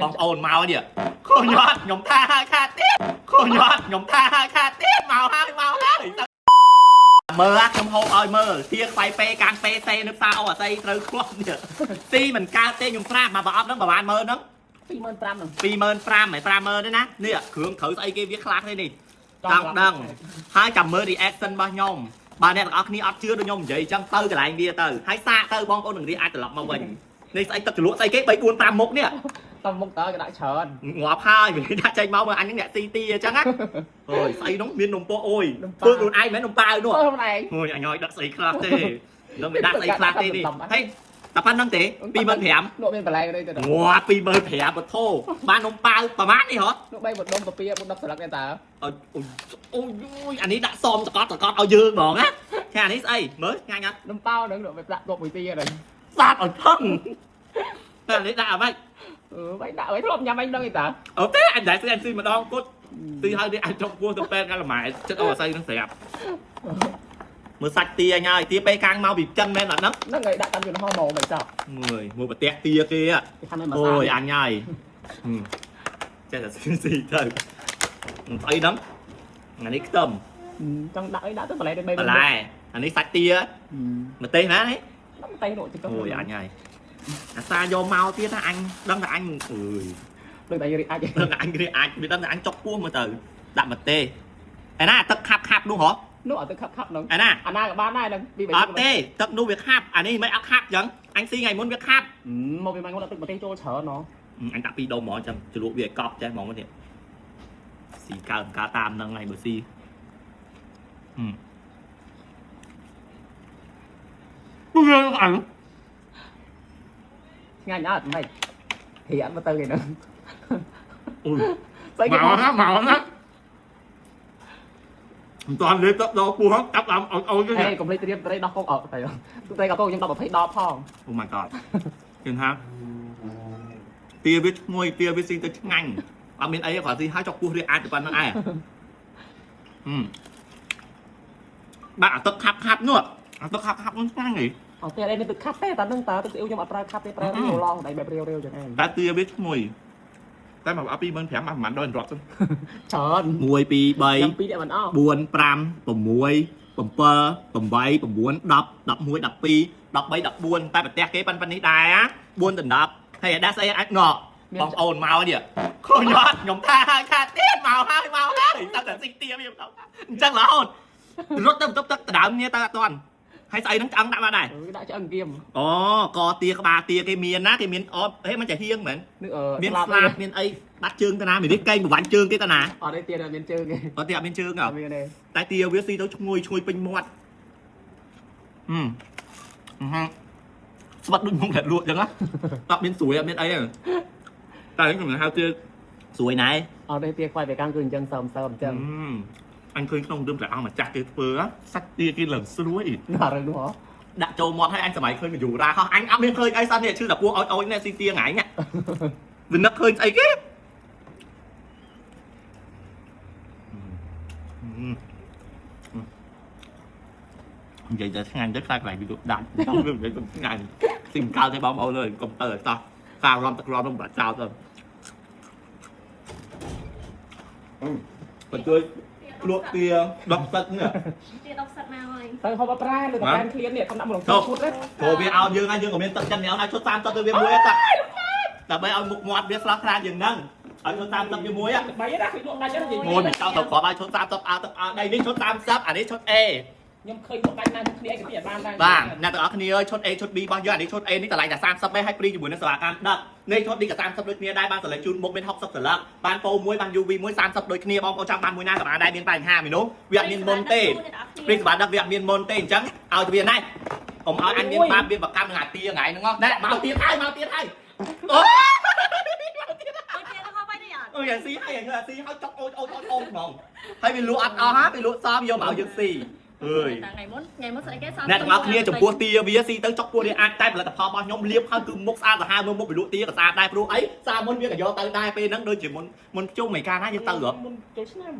បងប្អូនមកនេះឃើញអត់ខ្ញុំថាហើយខាតទៀតឃើញអត់ខ្ញុំថាហើយខាតទៀតមកហើយមកហើយមើលខ្ញុំហូបឲ្យមើលទាខ្វៃពេកាំងពេសេនៅផ្សារអូអាស័យត្រូវគ្រាប់នេះស៊ីមិនកើតទេខ្ញុំប្រាប់មកប្រអប់ហ្នឹងប្រហែលម៉ឺនហ្នឹង 25,000ហ្នឹង 25,000មិន50,000ទេណានេះគ្រឿងត្រូវស្អីគេវាខ្លះទេនេះចង់ដឹងហើយចាំមើល reaction របស់ខ្ញុំបើអ្នកទាំងអស់គ្នាអត់ជឿដូចខ្ញុំនិយាយអញ្ចឹងទៅកន្លែងវាទៅហើយសាកទៅបងប្អូននឹងរៀនអាចត្រឡប់មកវិញនេះស្អីទឹកជ្រលក់ស្អីគេ3 4 5មុខនេះ តមុខតើគេដាក់ច្រើន ងាប់ហើយវាដាក់ចេញមកមើលអញហ្នឹងអ្នកស៊ីទីអញ្ចឹងណាអូយស្អីនោះមាននំពោះអូយធ្វើខ្លួនឯងមិនមែននំប៉ាវនោះ ធ្វើខ្លួនឯង អូយអញឲ្យដាក់ស្អីខ្លះទេនឹងវាដាក់ស្អីខ្លះទេនេះហេតែប៉ុណ្្នឹងទេ25,000 លក់មានបន្លែនេះទៅ ងាប់25,000បធោបាននំប៉ាវប្រហែលនេះហ៎ លក់3បដុំពពា4 10ស្លឹកទេតើ អូយអូយអានេះដាក់សមតកតកតឲ្យយើងហ្មងណាឆាអានេះស្អីមើលញ៉ាញ់អត់ នំប៉ាវហ្នឹងលក់ไปដាក់លក់មួយទីហ្នឹង សាតឲ្យថឹងតែអានេះដាក់អ្វី អឺបាញ់ដាក់ឲ្យធ្លាប់ញ៉ាំអញដឹងទេតើ អូទេអញដែរស្អីអញស៊ីម្ដងគត់ស៊ីហើយនេះអញចុកពោះទៅពេទ្យកាលម៉ែចិត្តអូអាស័យនឹងស្រាប់មើលសាច់ទាអញហើយទាពេលកាំងមកពីចិនមែនអត់ហ្នឹង ហ្នឹងហើយដាក់តាមយន្តហោះមកមិនចប់ មើលមើលប្រតាក់ទាគេ គេខាងនេះមក អូយអញហើយចេះតែស៊ីស៊ីទៅស្អីហ្នឹងអានេះខ្ទឹម ចង់ដាក់អីដាក់ទៅបន្លែទៅ3 បន្លែអានេះសាច់ទាម្ទេសណានេះ ម្ទេសលក់ទៅ អូយអញហើយអាសាយកមកទៀតណាអញដឹងថាអញអើយ លើតែរីអាច ដឹងថាអញរៀអាចវាដឹងថាអញចុកពោះមើលទៅដាក់ម្ទេសឯណាទឹកខាប់ខាប់នោះហ៎ នោះអត់ទៅខាប់ខាប់ហ្នឹង ឯណា អាណាក៏បានដែរហ្នឹងពី អត់ទេទឹកនោះវាខាប់អានេះមិនអត់ខាប់ចឹងអញស៊ីថ្ងៃមុនវាខាប់ មកពីម៉ងដាក់ទឹកម្ទេសចូលច្រើនណោះ អញដាក់ពីរដុំហ្មងចឹងជ្រលក់វាឲ្យកប់ចេះហ្មងនេះស៊ីកើកើតាមហ្នឹងហើយបើស៊ីអឺអញ ឆ្ងាញ់អត់មិនហៀអត់មកទៅគេហ្នឹង អូយ ស្អីគេ មកណាមកណាមិនតាន់លេបទឹកដល់ពោះចាប់តាមអត់អូនទេ ហេកុំភ្លេចត្រៀមត្រីដោះកុកអត់ទៅត្រីកកខ្ញុំ10 20ដបផង អូ my god ឃើញថាទាវាឈ្ងុយទាវាស៊ីទៅឆ្ងាញ់អត់មានអីគ្រាន់ស៊ីហើយចុកពោះវាអាចទៅប៉ុណ្្នឹងឯងបាទអាទឹកខាប់ខាប់នោះអាទឹកខាប់ខាប់នោះឆ្ងាញ់ហី អត់ទេអីនេះទឹកខាប់ទេតែនឹងតើទឹកស៊ីអ៊ូខ្ញុំអត់ប្រើខាប់ទេប្រើរាវឡងដៃបែបរាវរាវចឹងឯង តែទាវាឈ្ងុយតែមកអត់25,000មកប្រហែលដល់រត់ទៅ ច្រើន 1 2 3 ខ្ញុំពីរនាក់មិនអស់ 4 5 6 7 8 9 10 11 12 13 14តែប្រទេសគេប៉ុណ្្នេះដែរ4ដល់10ហើយដាក់ស្អីអាចងក់បងប្អូនមកនេះឃើញអត់ខ្ញុំថាហើយខាតទៀតមកហើយមកហើយតែតែស៊ីទាវាអញ្ចឹងរហូតរត់ទៅបន្ទប់ទឹកដដើមគ្នាទៅអត់ទាន់ហើយស្អីហ្នឹងឆ្អឹងដាក់មកដែរ ដាក់ឆ្អឹងគៀម អូកទាក្បាលទាគេមានណាគេមានអូហេមិនចាហៀងមែន នឹក មានស្លាបមានអីបាត់ជើងទៅណាមាននេះកេងប្រវាញ់ជើងគេទៅណា អត់ទេទាមានជើងទេ អត់ទេអត់មានជើងហ៎ អត់មានទេ តែទាវាស៊ីទៅឈ្ងុយឈ្ងុយពេញមាត់ហឹមហឹមស្វិតដូចមុខអ្នកលក់ចឹងណាអត់មានស្រួយអត់មានអីទេតែខ្ញុំហៅទាស្រួយណែ អត់ទេទាខ្វាយទៅកាំងគឺអញ្ចឹងសើមសើមអញ្ចឹង អញឃើញក្នុងរឿងព្រះអង្គម្ចាស់គេធ្វើសាច់ទាគេឡើងស្រួយ ណារឿងនោះហ៎ ដាក់ចូលមាត់ឲ្យអញសម័យឃើញយូរ៉ាហោះអញអត់មានឃើញអីសោះនេះឈឺតែពោះអោយអោយនេះស៊ីទាថ្ងៃនេះវានឹកឃើញស្អីគេនិយាយតែឆ្ងាញ់ទៅខ្លាចកន្លែងវាលក់ដាច់ចង់វានិយាយទៅឆ្ងាញ់ស៊ីមិនកើតទេបងប្អូនអើយកុំទៅតោះសារំទឹករំនឹងបាក់ចោលទៅបញ្ជួយលក់ទាដកទឹកនេះ ទាដកសិតមកហើយ ទៅហូបអត់ប្រែលើតែប្រែឃ្លាននេះខ្ញុំដាក់មកលងឈុតទេ ព្រោះវាឲ្យយើងហើយយើងក៏មានទឹកចិននេះឲ្យឈុត30ទៅវាមួយទៅដើម្បីឲ្យមុខមាត់វាស្រស់ស្រាយជាងហ្នឹងឲ្យឈុត30វាមួយ បីណាឃើញលក់ដាច់ហ្នឹង មួយមិនចោលទៅគ្រាប់ឲ្យឈុត30ឲ្យទឹកឲ្យដីនេះឈុត30អានេះឈុត A ខ្ញុំឃើញលក់ដាច់ណាស់គ្នាអីក៏ពីអត់បានដែរ បាទអ្នកទាំងអស់គ្នាអើយឈុត A ឈុត B របស់យើងអានេះឈុត A នេះតម្លៃតែ30ទេហើយព្រីជាមួយនឹងសេវាកម្មដឹកនេះឈុតនេះក៏30ដូចគ្នាដែរបានសន្លឹកជូនមុខមាន60សន្លឹកបានពោមួយបាន UV មួយ30ដូចគ្នាបងប្អូនចង់បានមួយណាក៏បានដែរមានបញ្ហាមីនោះវាអត់មានមុនទេព្រីសេវាដឹកវាអត់មានមុនទេអញ្ចឹងឲ្យទៅវាណែកុំឲ្យអញមានបាបមានបកម្មនឹងអាទាថ្ងៃហ្នឹងណែមកទៀតហើយមកទៀតហើយអូ អូទាទៅហូបអីទេអត់ អូយអាស៊ីហើយអាស៊ីហើយចុកអូចអូចអូចអូចហ្មងហើយវាលក់អត់អស់ហាវាលក់សមយកមកឲ្យយើងស៊ីអើយ តែថ្ងៃមុនថ្ងៃមុនស្អីគេស អ្នកទាំងអស់គ្នាចំពោះទាវាស៊ីទៅចុកពោះវាអាចតែផលិតផលរបស់ខ្ញុំលាបហើយគឺមុខស្អាតសាហាវមើលមុខវាលក់ទាក៏ស្អាតដែរព្រោះអីសាមុនវាក៏យកទៅដែរពេលហ្នឹងដូចជាមុនមុនជុំឯកាណាយើងទៅហ៎ មុនចូលឆ្នាំ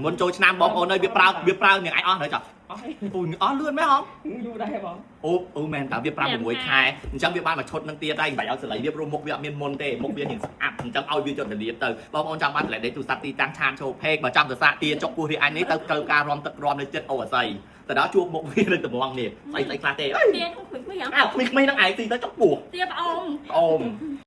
មុនចូលឆ្នាំបងប្អូនអើយវាប្រើវាប្រើនឹងឯងអស់ហើយចា អស់ហើយ អូយអស់លឿនមែនហ៎ យូរដែរបង អូអូមែនតើវា5 6ខែអញ្ចឹងវាបានមួយឈុតនឹងទៀតដែរមិនបាច់ឲ្យសលៃវាព្រោះមុខវាអត់មានមុនទេមុខវារៀងស្អាប់អញ្ចឹងឲ្យវាចុចតលៀបទៅបងប្អូនចង់បានតម្លៃលេខទូរស័ព្ទទីតាំងឆានចូលពេកបើចង់ទៅសាកទាចុកពោះរាអញនេះទៅត្រូវការរំទឹករំនៅចិត្តអូអាស័យទៅដល់ជួបមុខវានៅតម្រងនេះស្អីស្អីខ្លះទេអើយ ទាក្មេងៗ អើក្មេងៗហ្នឹងឯងទីទៅចុកពោះ ទាប្អូន អូម